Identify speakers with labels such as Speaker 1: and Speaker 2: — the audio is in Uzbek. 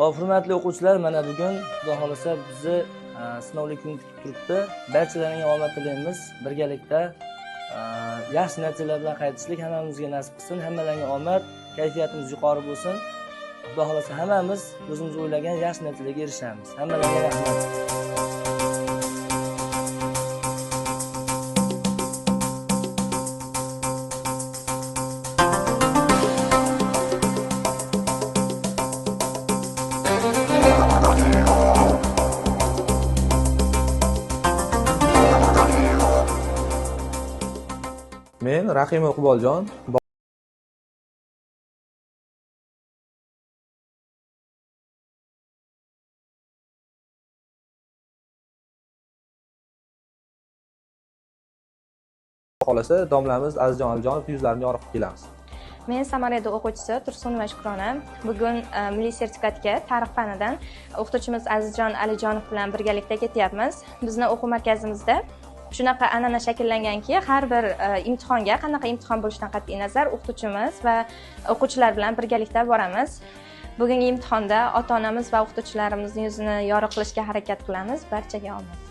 Speaker 1: Xo'p, hurmatli o'quvchilar, mana bugun Xudo xolasa bizni sinovli kun kutib turibdi. Barchalaringga omad tilaymiz. Birgalikda yaxshi natijalar bilan qaytishlik hammamizga nasib qilsin. Hammalaringga omad, kayfiyatimiz yuqori bo'lsin. Xudo xolasa hammamiz o'zimiz o'ylagan yaxshi natijalarga erishamiz. Hammalaringga rahmat.
Speaker 2: Men Rahim Iqboljon. Xolasa domlamiz Azizjon Alijonov yuzlarini yorug' qilib kelamiz.
Speaker 3: Men Samareda o'quvchisi Tursunova Shukrona. Bugun milliy sertifikatga tarix fanidan o'qituvchimiz Azizjon Alijonov bilan birgalikda ketyapmiz. Bizni o'quv markazimizda shunaqa an'ana shakllanganki, har bir imtihonga, qanaqa imtihon bo'lishidan qat'iy nazar o'qituvchimiz va o'quvchilar bilan birgalikda boramiz. Bugungi imtihonda ota-onamiz va o'qituvchilarimizning yuzini yorug' qilishga harakat qilamiz. Barchaga omad.